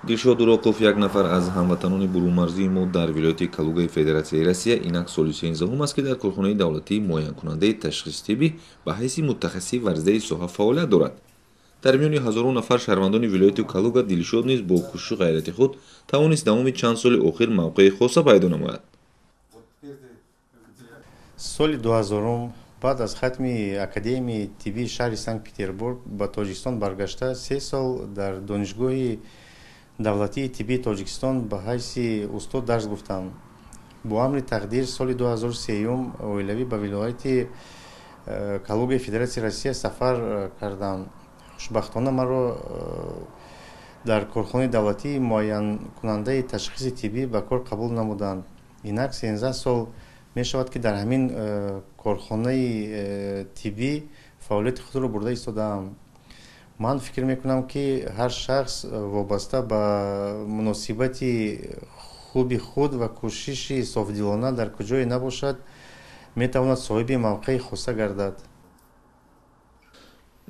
Дилшод Уроқов як нафар аз ҳамватанони бурунмарзии мо дар вилояти Калугаи Федератсияи Россия инак соли 13 аст, ки дар корхонаи давлатии муайянкунандаи ташхиси тиббӣ ба ҳайси мутахассиси варзидаи соҳа фаъолият дорад. Дар миёни ҳазорон нафар шаҳрвандони вилояти Калуга Дилшод низ бо кӯшишу ғайрати худ тавонист давоми чанд соли охир мавқеи хоса пайдо намояд. Соли 2000 баъд аз хатми Академияи тиббии шаҳри Санкт-Петербург ба Тоҷикистон баргашта, 3 сол дар Донишгоҳи давлатии тиббии Тоҷикистон ба ҳайси устод дарс гуфтам. Бо амри тақдир соли 2003 оилавӣ ба вилояти Калугаи Федератсияи Россия сафар кардам. Хушбахтона маро дар корхонаи давлатии муайянкунандаи ташхиси тиббӣ ба кор қабул намуданд. Инак 13 сол мешавад, ки дар ҳамин корхонаи тиббӣ фаъолияти худро бурда истодаам. Ман фикр мекунам, ки ҳар шахс вобаста ба муносибати хуби худ ва кӯшиши софдилона дар куҷое набошад, метавонад соҳиби мавқеи хоса гардад.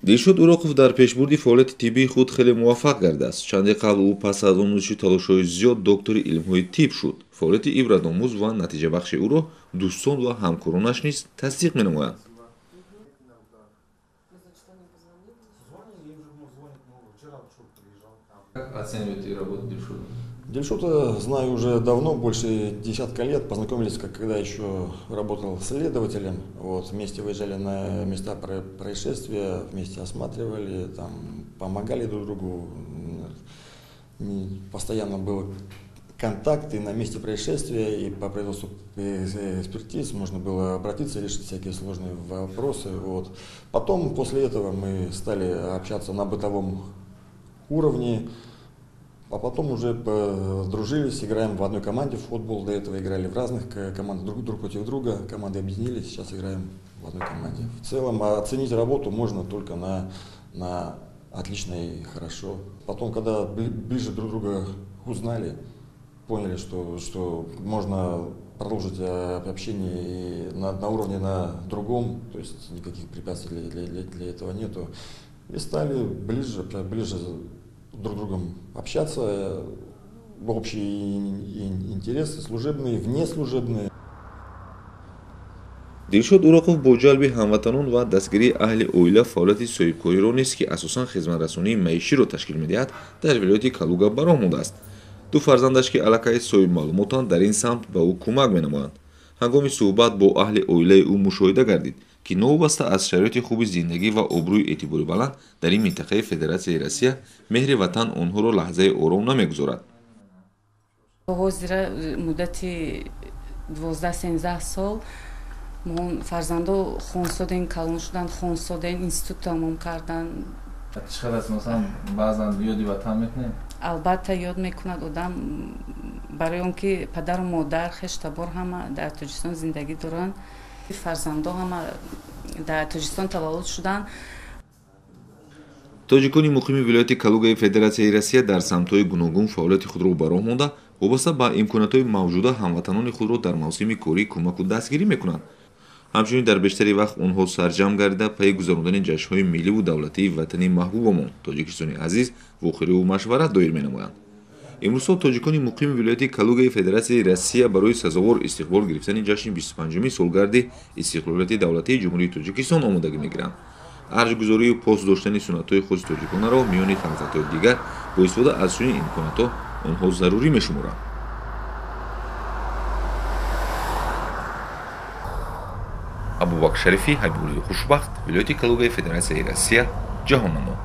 Дилшод Уроқов дар пешбурди фаъолияти тиббии худ хеле муваффақ гардааст. Чанде қабл ӯ пас аз омӯзиши талошҳои зиёд доктори илмҳои тиб шуд. Фаъолияти ибратомӯз ва натиҷабахши ӯро дӯстон ва ҳамкоронаш низ тасдиқ менамоянд. Как оцениваете работу Дилшода? Дилшода знаю уже давно, больше десятка лет. Познакомились, когда еще работал следователем. Вот, вместе выезжали на места происшествия, вместе осматривали, там, помогали друг другу. Постоянно был контакт и на месте происшествия, и по производству экспертиз можно было обратиться, решить всякие сложные вопросы. Вот. Потом, после этого, мы стали общаться на бытовом уровне. А потом уже подружились, играем в одной команде в футбол. До этого играли в разных командах, друг против друга. Команды объединились, сейчас играем в одной команде. В целом оценить работу можно только на отлично и хорошо. Потом, когда ближе друг друга узнали, поняли, что можно продолжить общение и на уровне на другом, то есть никаких препятствий для этого нету. И стали ближе друг с другом общаться, общие интересы, служебные, внеслужебные. Дилшод Уроқов бо ҷалби ҳамватанон ва дастгирии аҳли оила фаъолияти соҳибкориро низ, ки асосан хизматрасонии маиширо ташкил медиҳад, дар вилояти Калуга ба роҳ мондааст. Ду фарзандаш, ки аллакай соҳибмаълумотанд, дар ин самт ба ӯ кӯмак менамоянд. Ҳангоми суҳбат бо аҳли оилаи ӯ мушоҳида гардид, ки новобаста аз шароити хуби зиндагӣ ва обрӯи эътибори баланд дар ин минтақаи Федератсияи Россия, меҳри ватан онҳоро лаҳзаи ором намегузорад. Ҳозира муддати 12-13 сол мо фарзандо хонсоден, калон шудан, хонсоден, институт тамом кардан. Чӣ қадр аст, масалан, баъзан ёди ватан мекунед? Албатта ёд мекунад одам, барои он ки падару модар, хештабор ҳама дар Тоҷикистон зиндагӣ доранд. Фарзандо ҳама дар Тоҷикистон таваллуд шуданд. Тоҷикони муқими вилояти Калугаи Федератсияи Россия дар самтҳои гуногун фаъолияти худро ба роҳ монда, вобаста ба имкониятҳои мавҷуда ҳамватанони худро дар мавсими корӣ кӯмаку дастгирӣ мекунанд. Ҳамчунин дар бештари вақт онҳо сарҷамъ гардида пайи гузарондани ҷашнҳои милливу давлатии ватани маҳбубамон Тоҷикистони азиз вохӯриву машварат доир менамоянд. Имрӯзҳо тоҷикони муқими вилояти Калугаи Федератсияи Россия барои сазовор истиқбол гирифтани ҷашни 25-уми солгарди истиқлолияти давлатии Ҷумҳурии Тоҷикистон омодагӣ мегиранд. Арҷгузорию пос доштани суннатҳои хоси тоҷиконаро миёни халқатҳои дигар бо истифода аз чунин имкониятҳо онҳо зарурӣ мешуморанд. Абубакр Шарифӣ, Ҳабибуллои Хушбахт, вилояти Калугаи Федератсияи Россия, Ҷаҳоннамо.